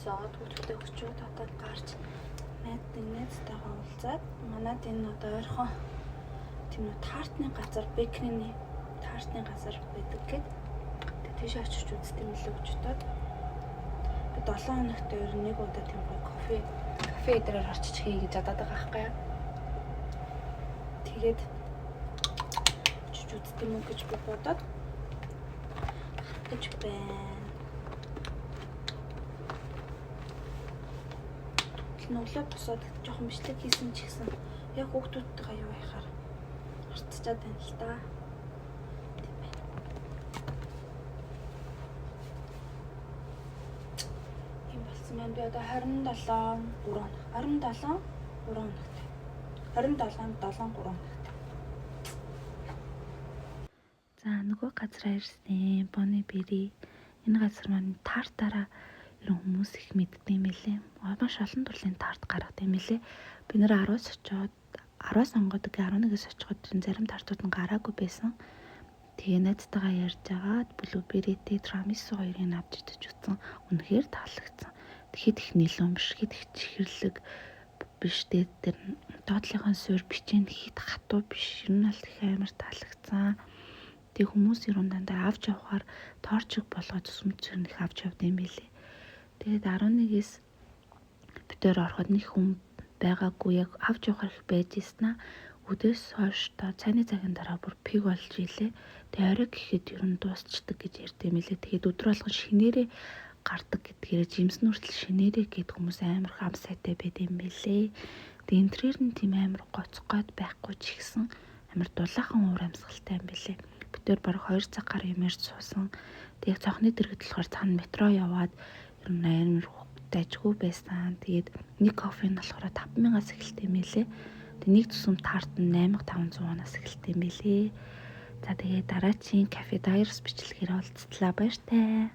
босоод хүүхдээ өгчөөд одоо гарч найзтайгаа уулзаад манад энэ одоо ойрхон тийм үү тартны газар, bakery-ний тартны газар байдаг гэд. Тэгээ тийш очиж үздэг юм лээ гэж бодоод би 7 хоногт өөр нэг удаа тийм гоё кофе дээрээ очиж хий гэж бодоод байгаа байхгүй юу. Тэгээд очиж үздэг юм уу гэж би бодоод гэж байна. Нүглээ босоод жоохон бичлэг хийсэн ч гэсэн яг хүүхдүүдтэйгээ юу яхаар мартчихад байна л да. Тийм байна. Тийм болсон байна. Би одоо 27 3 хоног. 27 3 хоногтой. 27 7 3 хоногтой. За нөгөө газараа ирсэн. Bonnie Berry. Энэ газар маань тартаараа ер нь хүмүүс их мэддэг юм билээ. Маш олон төрлийн тарт гаргадаг юм билээ. Би нэр 10-аас очиод 10-аас онгодог 11-ээс очиход зарим тартууд нь гараагүй байсан. Тэгээ найзтайгаа ярьж агаад blueberry-тэй tiramisu хоёрыг авч идэж үзсэн. Үнэхээр таалагдсан. Тэгэхэд их нэлүүн биш, хэд их чихэрлэг биш. Тэгээд тэр доотлынхон суурь бичээн хэд хатуу биш. Ер нь аль их амар таалагдсан. Тэгээ хүмүүс ер нь дандаа авч явахаар торчиг болгоод сүмцэр их авч явд юм билээ. Тэгээд 11-ээс битээр ороход нэг хүн байгаагүй, яг авч явахар их байж ирсэн аа. Үдээс хойш та цайны цагийн дараа бүр пиг болж илээ. Тэгээ орой гэхэд ер нь дуусчдаг гэж ярьд юм билээ. Тэгээд өдөр болгон шинээрээ гардаг гэдгээрээ жимсэн хүртэл шинээрээ гэд хүмүүс амар хам сайтай байд юм билээ. Тэгээ энтрээр нь тийм амар гоцгойд байхгүй ч гэсэн амар дулаахан уур амьсгалтай юм билээ. Бид тэр бараг 2 цаг гаруй юм ярьж суусан. Тэгээд цонхны дэргэд болохоор цаана метро яваад ер нь амар дайжгүй байсан. Тэгээд нэг кофе нь болохоор 5000-аас эхэлдэг юм билээ. Тэгээд нэг зүсэм тарт нь 8500 вонаас эхэлдэг юм билээ. За тэгээд дараачийн Cafe Diaries бичлэгээр уулзтлаа. Баяртай.